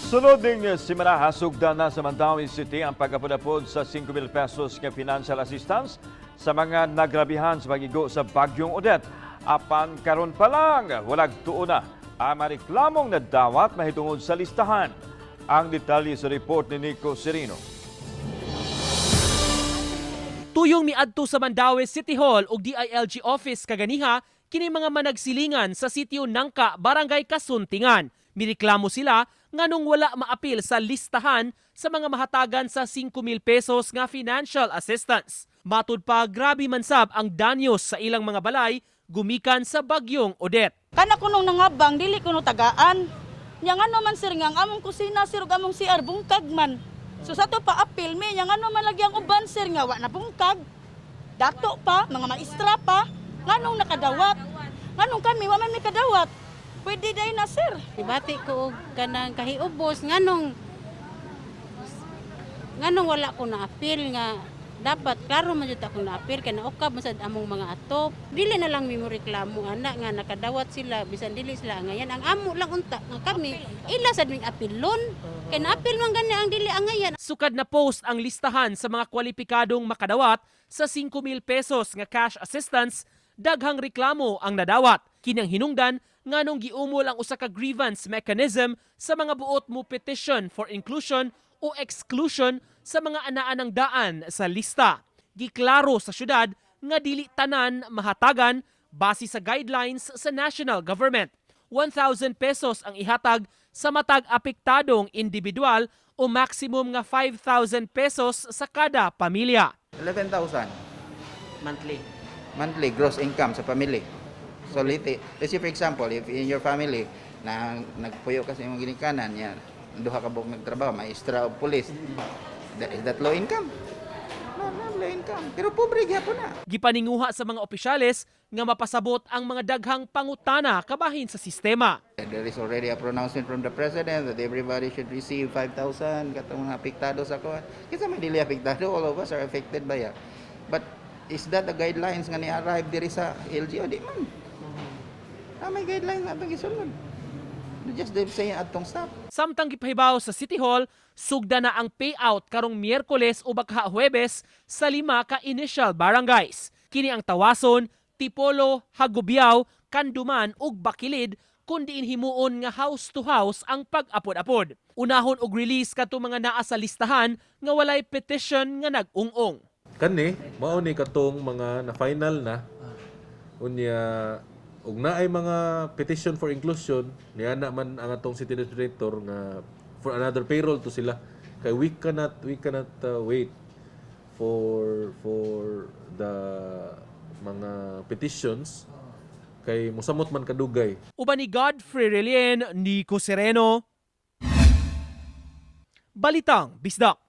Sunod ning simana, sugdan na sa Mandaue City ang pag-apod-apod sa 5,000 pesos nga financial assistance sa mga nagrabihan sa pag-igo sa Bagyong Odette. Apan karon pa lang, walag tuo na ang reklamong nadawat mahitungod sa listahan. Ang detalye sa report ni Nico Serino. Tuyong miadto sa Mandaue City Hall ug DILG office kaganiha kini mga managsilingan sa sitio Nangka, Barangay Kasuntingan. Mireklamo sila nganong wala maapil sa listahan sa mga mahatagan sa 5,000 pesos nga financial assistance. Matud pa, grabe man sab ang danyos sa ilang mga balay gumikan sa Bagyong Odette. Kana kunong nangabang, dili kuno tagaan. Nya ngano man, sir, nga ang among kusina, sir, ug among CR bungkag man. So sa to pa apil mi, nya ngano man lagi ang uban, sir, nga wa na bungkag. Dato pa, mga maestra pa, nganong nakadawat? Nganong kami wa man mi kadawat? Pwede day na, sir. Ibati ko og kanang kahiubos nganong wala ko na appeal nga dapat klaro man jud akong na-appeal kay naukab man sad among mga atop. Dili na lang mi mo reklamo ana nga nakadawat sila bisan dili sila angayan. Ang amo lang unta nga kami ila sad ming apilon kay naapil man gani ang dili angayan. Sukad na post ang listahan sa mga kwalipikadong makadawat sa 5,000 pesos nga cash assistance, daghang reklamo ang nadawat. Kinang hinungdan nganong giumol ang usa ka grievance mechanism sa mga buot mo petition for inclusion o exclusion sa mga anaan ng daan sa lista. Giklaro sa syudad nga dili tanan mahatagan base sa guidelines sa national government. 1,000 pesos ang ihatag sa matag apektadong individual o maximum nga 5,000 pesos sa kada pamilya. 11,000 Monthly. Monthly gross income sa family. So let's say, for example, if in your family na nagpuyo ka sa imong ginikanan, yan, duha ka buok nagtrabaho, maestra o pulis. Is that low income? No, not low income. Pero pobre gyapon na. Gipaninguha sa mga opisyales nga mapasabot ang mga daghang pangutana kabahin sa sistema. There is already a pronouncement from the president that everybody should receive 5,000 katong mga apektado sa kuan. Kinsa may dili apektado, all of us are affected by it. But is that the guidelines nga ni-arrive diri sa LGU? Di man. Ah, may guidelines na atong gisunod. Just they say atong staff. Samtang gipahibaw sa City Hall, sugda na ang payout karong Miyerkules o baka Huwebes sa lima ka initial barangays. Kini ang Tawason, Tipolo, Hagubiao, Canduman ug Bakilid kun diin himuon nga house to house ang pag-apod-apod. Unahon og release kadto mga naa sa listahan nga walay petition nga nag-ung-ong. Kani mao ni katong mga na final na. Unya ug naay mga petition for inclusion, niana man ang atong city administrator nga for another payroll to sila kay we cannot wait for the mga petitions kay mosamot man kadugay. Uban ni Godfrey Relien, Nico Sereno. Balitang Bisdak.